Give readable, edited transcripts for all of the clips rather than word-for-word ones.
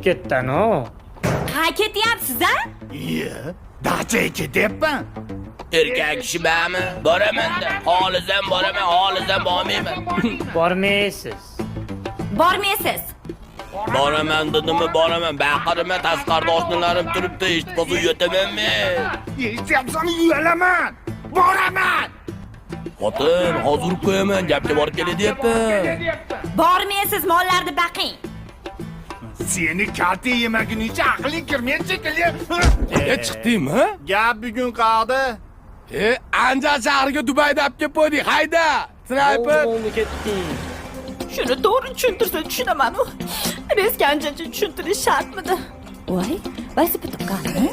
Ketdan-o. Ha, ketyapsiz a? Iye, dachaga ketyapman. Erkak kishimami? Boraman-da. Xolisam boraman, xolisam bormayman. Bormaysiz. Bormaysiz. Boraman dedimmi, boraman. Baqirma, tashqarida oshnalarim turibdi, eshitib qolsa uyataman men. Eshityapsan, uyalaman. Boraman. Xotin, hozir urib qo'yaman, gapga borib kelay deyapman. Bormaysiz, mollarni baqing. Seni kalta yemaguningcha aqling kirmaydi shekilli. E, chiqdingmi? Gap bugun qoldi. E, Andijon shahriga Dubayda olib kelib qo'ydik. Hayda! Snayper! Bo'ldi, ketding. Shuni to'g'ri tushuntirsa tushunaman-u. Rezga anchacha tushuntirish shartmidi? Voy, velosiped qani?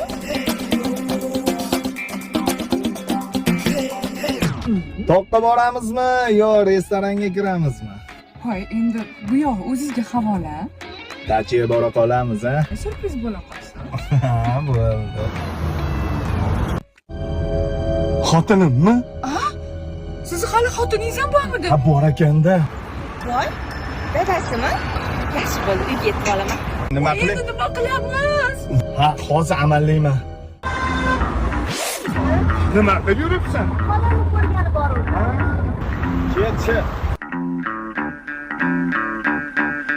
Toqqa boramizmi yo restoranga kiramizmi? Hoy, endi bu yog'i o'zizga havola. Dachaga bora qolamiz, a? Syurpriz bo'la qolsin. Ha, bo'ldi. Xotinimmi? Sizni hali xotiningiz ham bormidi? Ha, bor ekanda. Voy, dadasimi? Yaxshi bo'ldi, uyga yetib olaman. Nima qilay? Endi nima qilamiz? Ha, hozir amallayman. Nima qilib yuribsan? Ket,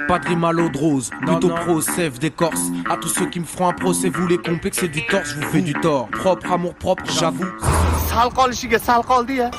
Pas de rime à l'eau de rose, plutôt pro, sève d'écorce. À tous ceux qui me feront un procès, vous les complexes du torse, je vous fais du tort. Propre, amour propre, j'avoue. Sal qolishiga sal qoldi ya.